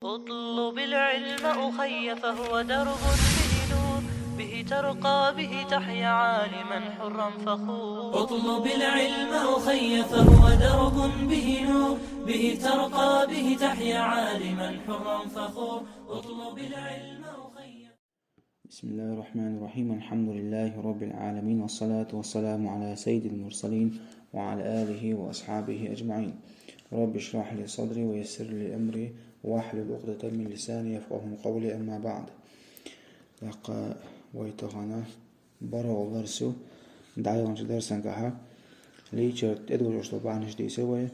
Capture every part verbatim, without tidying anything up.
اطلب العلم أخي فهو درب به نور، به ترقى به تحيا عالما حرا فخور. اطلب العلم أخي فهو درب به نور، به ترقى به تحيا عالما حرا فخور. اطلب العلم أخي. بسم الله الرحمن الرحيم. الحمد لله رب العالمين، والصلاة والسلام على سيد المرسلين وعلى آله وأصحابه أجمعين. رب اشرح لي صدري ويسر لي أمري واحلل عقدة من لساني يفقهوا قولي، أما بعد. ТӀаккха вай тахан бархӀлагӀа дарс ю. ДӀаяханчу дарсангахьа лийчар тӀедожуш долу бахьанаш дийцира вай.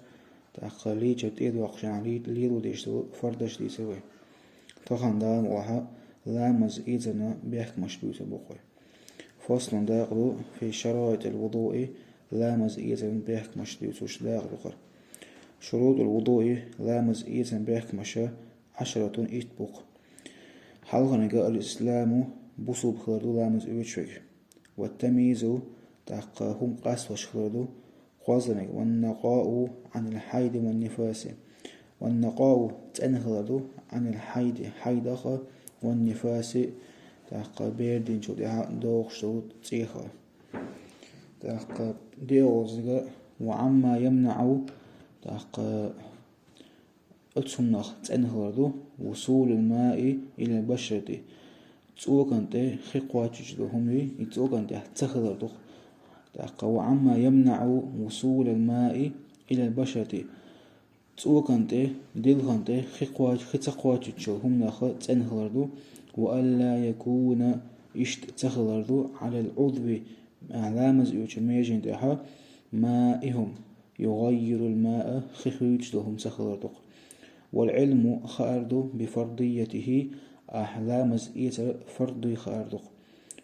ТӀаккха лийчар тӀедоккхуш, ле-, лело дезаш долу фардаш дийцира вай. Тахан Дала мукъалахь ламаз эцарна бехкамаш дуьйцур бу-кх вай. Фаслун, дакъа ду, фи шараитил вудуи, ламаз эцарна бехкамаш дуьйцуш дакъа ду-кх хӀара. Шурутул вудуи, ламаз эцарна бехкамаша, Ӏашаратун, итт бу-кх. Хьалхарниг ал-исламу, бусулба хилар ду ламаз оьцуш верг. Ва тамйизу, тӀаккха хӀума къастош хилар ду. КхозлагӀниг, ван накъау Ӏанил хьайди ван нифаси. Ван накъау, цӀена хилар ду, Ӏанил хьайди, хьайдах а, ван нифаси, тӀаккха бер динчул тӀаьхьа догӀуш долу цӀех а. ТӀаккха диъолгӀаниг, ва Ӏамма ямнаӀу, тӀаккха оцу хӀуманах цӀена хилар ду, вусулул маи илал башарати, цӀокан тӀе хи кхочуш долу хӀума, и цӀокан тӀехь ца хилар ду-кх. ТӀаккха ва Ӏамма ямнаӀу вусулал маи илал башарати, цӀокан тӀе, дилхан тӀе хи кхоч-, хи ца кхочуш долу хӀуманах цӀена хилар ду, ва алла якуна, иштта ца хилар ду, Ӏалал Ӏудви, ламаз оьцучу межен тӀехь, маихум, югӀаййирул маъа, хи хуьйцуш долу хӀума ца хилар ду-кх. Вал Ӏилму, хаар ду, бифардиятихи, ахь ламаз эцар фард дуй хаар ду-кх.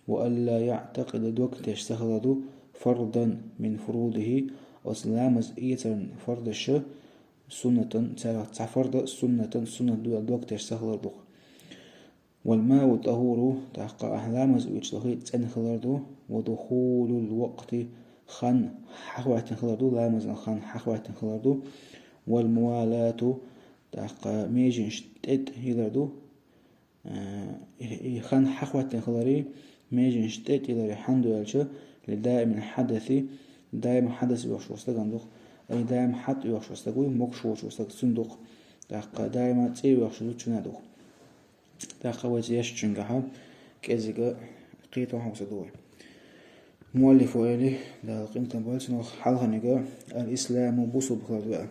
Ва алла яътакъида, дог теш ца хилар ду, фардан мин фурудихи, оцу ламаз эцаран фардаша суннатан, царах цхьа фарда суннатан, суннат ду аьлла дог теш ца хилар ду-кх. Вал мау тӀахуру, тӀаккха ахь ламаз оьцуш долу хи цӀена хилар ду, ва духулул вакъти, хан хьахӀоьттина хилар ду, ламазан хан хьахӀоьттина хилар ду, вал мувалату, тӀаккха меженаш тӀетӀа хилар ду. Э, и, и хан хьахӀоьттина хилари, меженаш тӀетӀа хилари хьанна ду аьлча, ли даимил хьадаси, даим хьадас йоьхуш волу стагана ду-кх, ай даим хьатӀ йоьхуш волу стаг вуй, могуш воцуш волу стаг, цунна ду-кх. ТӀаккха даима цӀе йоьхуш волу цунна ду-кх. ТӀаккха вайца ешначуьнгахьа кӀезига кхетам хьовса ду вай. Муаллифо эли, Дала къинтам бойла цунах, хьалхарниг ал-исламу, бусулба хилар ду аьлла.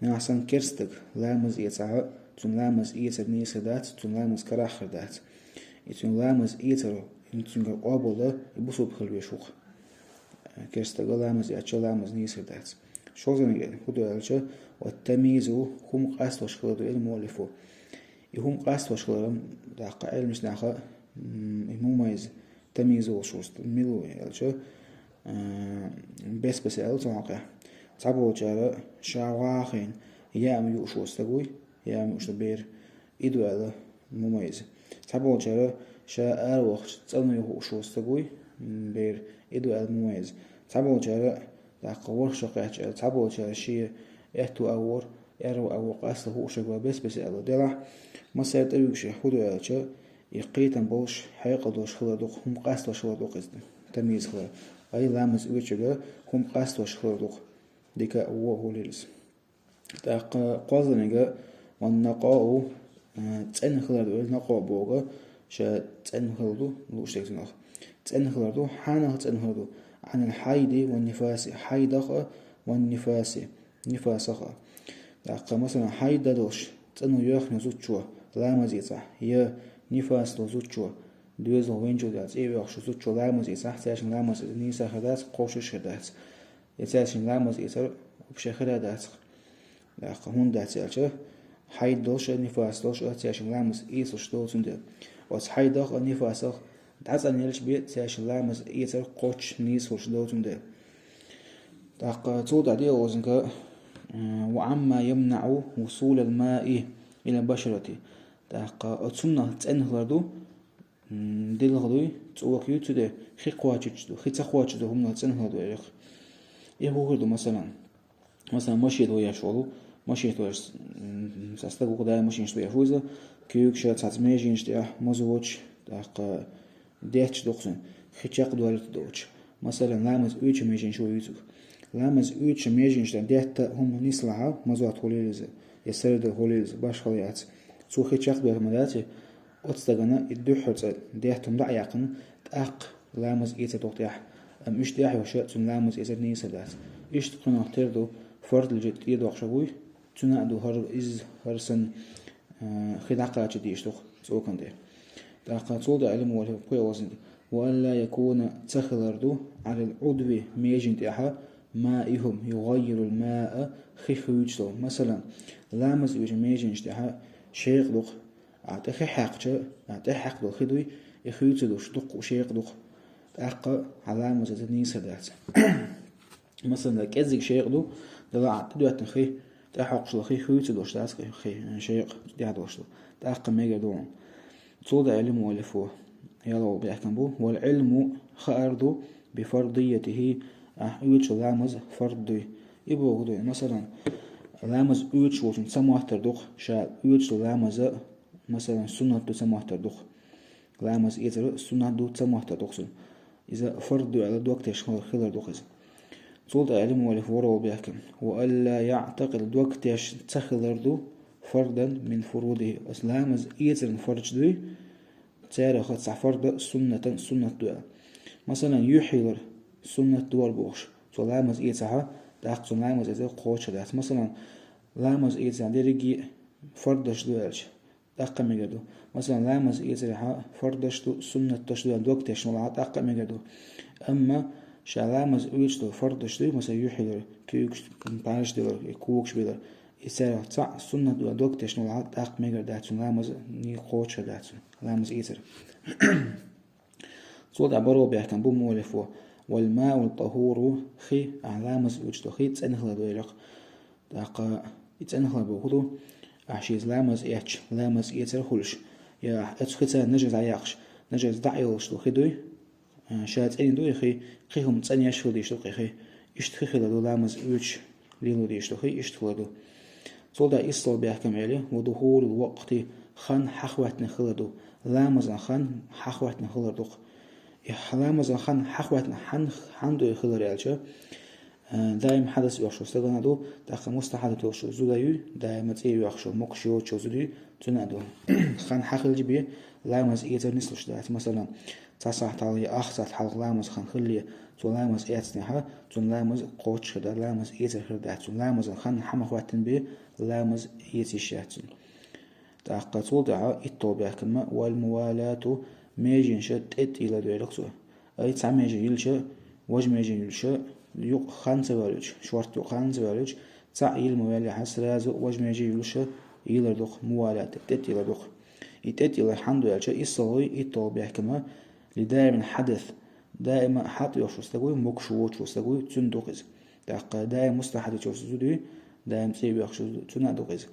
Нагахь санна керста стаг ламаз эцахь, цуьнан ламаз эцар нийса дац, цуьнан ламаз карахь хир дац. И цуьнан ламаз эцар, и цуьнгара къобал дан, и бусулба хила везаш ву-кх. Керста стаг ламаз эцча, ламаз нийса хир дац. ШолгӀаниг хӀун ду аьлча, ва тамйизу, хӀума къастош хилар ду, эли муаллифо. И хӀума къастош хилар, тӀаккха Ӏилманчу наха, м, и мумайз, тамйиз олуш волу стаг мила ву аьлча, а, бес-бес аьлла цу хьокъехь. Цхьаболчара ша вахийна яам юуш волу стаг вуй, яам юуш бер, и ду аьлла мумайз. Цхьаболчара ша аравахча цӀанве хууш волу стаг вуй, м, бер, и ду аьлла мумайз. Цхьаболчара, тӀаккха ворхӀ шо кхаьчча аьлла, цхьаболчара шен аьтту агӀор, аьрру агӀор къаста хууш верг ву бес-бес аьлла. Делахь, массаьрга тӀевуьгуш хӀун ду аьлча, и кхетам болуш, хьекъал долуш хилар ду-кх, хӀума къастош хилар ду-кх иза, тамйиз хилар. Ай ламаз оьцург хӀума къастош хилар ду-кх, дика а, вон а хӀун лелас. ТӀаккха кхозлагӀниг, ван накъау, а, цӀена хилар ду, накъау бохург, ша цӀена хилар ду, лууш дерг цунах. ЦӀена хилар ду, хьанах цӀена хилар ду? Ӏанил хьайди ван нифаси, хьайдах а, ван нифаси, нифасах а. ТӀаккха, масалан, хьайд долуш, цӀано йоьхна зудчо ламаз эцахь, я нифас долу зудчо, доьзал вайначул тӀаьхьа цӀе йоьхуш зудчо ламаз эцахь, цаьршиннан ламаз нийса хир дац, кхочуш хир дац. Я цаьршиннан ламаз эцар вообще хир а дац-кх. ТӀаккха хӀунда дац аьлча, хьайд долуш а, нифас долуш а цаьршиннан ламаз эцалуш долу цундела. Оцу хьайдах а, нифасах дӀацӀанъелча бен цаьршиннан ламаз эцар кхоччуш, нийса хуьлуш долу цундела. ТӀаккха цул тӀаьхьа диъолгӀаниг, м, ва Ӏамма ямнаӀу вусулал маи илал башарати. ТӀаккха оцу хӀуманах цӀена хилар ду, м, дилха дуй, цӀока юй, цу тӀе хи кхочуш ду, хи ца кхочуш ду, хӀуманах цӀена хилар ду, эрх. И хӀун хир ду, масалан? Масалан, машен ван еш волу, Машин тӀехь, м, цхьа стаг ву-кх, даим машинаш тӀехь ву иза, куьйгаш цхьацца меженаш тӀехь, мазочу, тӀаккха детташ ду-кх цуьнан, хи чекхдоьлларг доцуш. Масала, ламаз оьцучу меженаш ву иза. Ламаз оьцучу меженаш тӀехь детта хӀума нислахь, мазот хуьлийла иза, я сардо хуьлийла иза, башхалла яц. Цо хи чекхдоьлларг ма дац, оцу стагана и дуьххьара цӀа детта хӀума дӀа а яьккхина, тӀаккха ламаз эцар ду-кх тӀехь. Амма уьш тӀехь йолуш, цуьнан ламаз эцар нийса дац. Иштта кхунах тера ду, фарз лежит тӀедогӀуш вуй, цуьнан а ду хӀара, иза хӀара санна, а, хи дӀакхача дийш ду-кх цӀокан тӀе. ТӀаккха цул тӀаьхьа Ӏилма волу кхуьа вазна: «Ва алла якуна», ца хилар ду, «Ӏалал Ӏудви», межен тӀехь, «маихум югаййирул маа», хи хуьйцуш долу. Масала, ламаз оьцучу меженаш тӀехь шекъа ду-кх, ахьа тӀе хи хьаькхча, ахьа тӀе хьаькх долу хи дуй, и хуьйцуш долуш дуккха а шекъа ду-кх. ТӀаккха хьан ламаз эцар нийса дац. Масала, кӀеззиг шекъа ду, делахь а тӀедоьттина хи, тӀехьокхуш долу хи хуьйцуш долуш дац-кх хи, шекъа тӀехь долуш ду. ТӀаккха мегар ду хьуна. Цул тӀаьхьа Ӏилма волу, ялхалгӀа бехкам бу: «Вал Ӏилму», хаар ду, «би фардиятихи», ахь оьцуш долу ламаз фард дуй. И бохург ду, масала, ламаз оьцуш волчун ца моттар ду-кх, ша оьцуш долу ламаз, масала, суннат ду ца моттар ду-кх. Ламаз эцар суннат ду ца моттар ду-кх цунна. Иза фард ду аьлла дог тешна хилар ду-кх иза. Цул тӀаьхьа Ӏилма волу ворхӀалгӀа бехкам: «Ва алла яӀтакъид», дог тешна ца хилар ду, «фардан мин фурудихи», оцу ламаз эцаран фарз дуй, царах цхьа фард суннатан суннат ду аьлла. Масала, юьхь йилар суннат ду хӀара бохуш, цо ламаз эцахь, тӀаккха цуьнан ламаз эцар кхочуш дац. Масала, ламаз эцахь дерриге а фардаш ду аьлча, тӀаккха мегар ду. Масала, ламаз эцарехь фардаш ду, суннаташ ду аьлла дог тешна валахь, тӀаккха мегар ду. Амма ша ламаз оьцуш долу фардаш дуй, масала, юьхь йилар, куьйгаш, пхьарш дилар, и когаш билар, и царах цхьаъ суннат ду аьлла дог тешна валахь, тӀаккха мегар дац цуьнан ламаз, ни кхочуш дац цуьнан ламаз эцар. Цул тӀаьхьа бархӀалгӀа бехкам бу муаллифо: «Вал маул тӀахуру», хи, ахьа ламаз оьцуш долу хи цӀена хилар ду элира-кх. ТӀаккха и цӀена хилар бохург ду, ахьа шеца ламаз эцча, ламаз эцар хуьлуш, я ахьа оцу хица нажас дӀаяккхаш, нажас дӀа а йолуш долу хи дуй, а, ша цӀена ду и хи, кхин хӀума цӀанъеш хила дийш ду-кх и хи. Иштта хи хилар ду ламаз оьцуш лело дийш ду хи, иштта хилар ду. Цул тӀаьхьа иссалгӀа бехкам эли: «Ва духулул вакъти», хан хьахоьттина хилар ду. Ламазан хан хьахоьттина хилар ду-кх. И ламазан хан хьахоьттина хьан-, хьан ду и хилар аьлча, а, даим хьадас оьхуш волу стагана а ду, тӀаккха мустахьадат йолуш зуда юй, даима цӀе йоьхуш йолу, могуш йоцуш йолу зуда юй, цуьнан а ду. Хан хьахилча бен ламаз эцар нислуш дац. Масала, цхьа сахьт хьалха я ах сахьт хьалха ламаз хан хилале, цо ламаз эцнехь, цуьнан ламаз кхочуш хир дац, ламаз эцар хир дац. Цуьнан ламазан хан хьа ма хӀоьттина бен ламаз эца йиш яц цуьнан. ТӀаккха цул тӀаьхьа итталгӀа бехкам: «Вал мувалату», меженаш тӀе тӀе йилар ду элира-кх цо. Ай, цхьа меже йилча, важа меже йилча, юкъа хан ца ваьллачу, шортта юкъа хан ца ваьллачу, цхьаъ йила ма ваьллехь, сразу важа меже йилча йилар ду-кх, мувалат, тӀе тӀе йилар ду-кх. И тӀе тӀе йилар хьан ду аьлча, иссалгӀа, итталгӀа бехкам: «Ли даимил хьадас», даима хьаьта йоьхуш волу стаг вуй, могуш воцуш волу стаг вуй, цуьнан ду-кх иза. ТӀаккха даим мустахьадат йолуш зуда юй, даим цӀе йоьхуш волу зуда, цуьнан а ду-кх иза.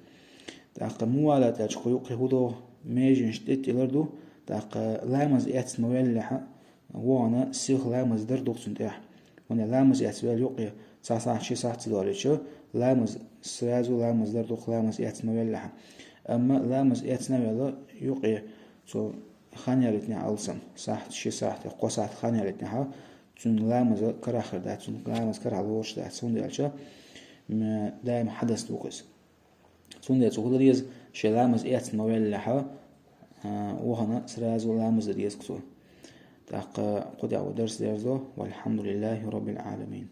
ТӀаккха мувалат аьлча кху юккъе хӀун догӀу, меженаш тӀе тӀе йилар ду, тӀаккха ламаз эцна ма ваьллехь, вахана сиха ламаз дар ду-кх цуьнан тӀехь. ХӀунда ламаз эцна ваьлла юккъе цхьа сахьт, ши сахьт ца долуьйтуш, ламаз, сразу ламаз дар ду-кх, ламаз эцна ма ваьллехь. Амма ламаз эцна а ваьлла юккъе, цо хан ялийтинехь алсам, сахьт, ши сахьт, кхо сахьт хан ялийтинехь, цуьнан ламаз карахь хир дац, цуьнан ламаз карахь лоруш дац, хӀунда аьлча, м, даим хьадас ду-кх иза. Цундела цо хӀун дан деза, шен ламаз эцна ма ваьллехь, а, вахана сразу ламаз дан деза-кх цо. ТӀаккха кху тӀехь вай дарс дерзо. Валхьамдулиллахи раббил Ӏаламин.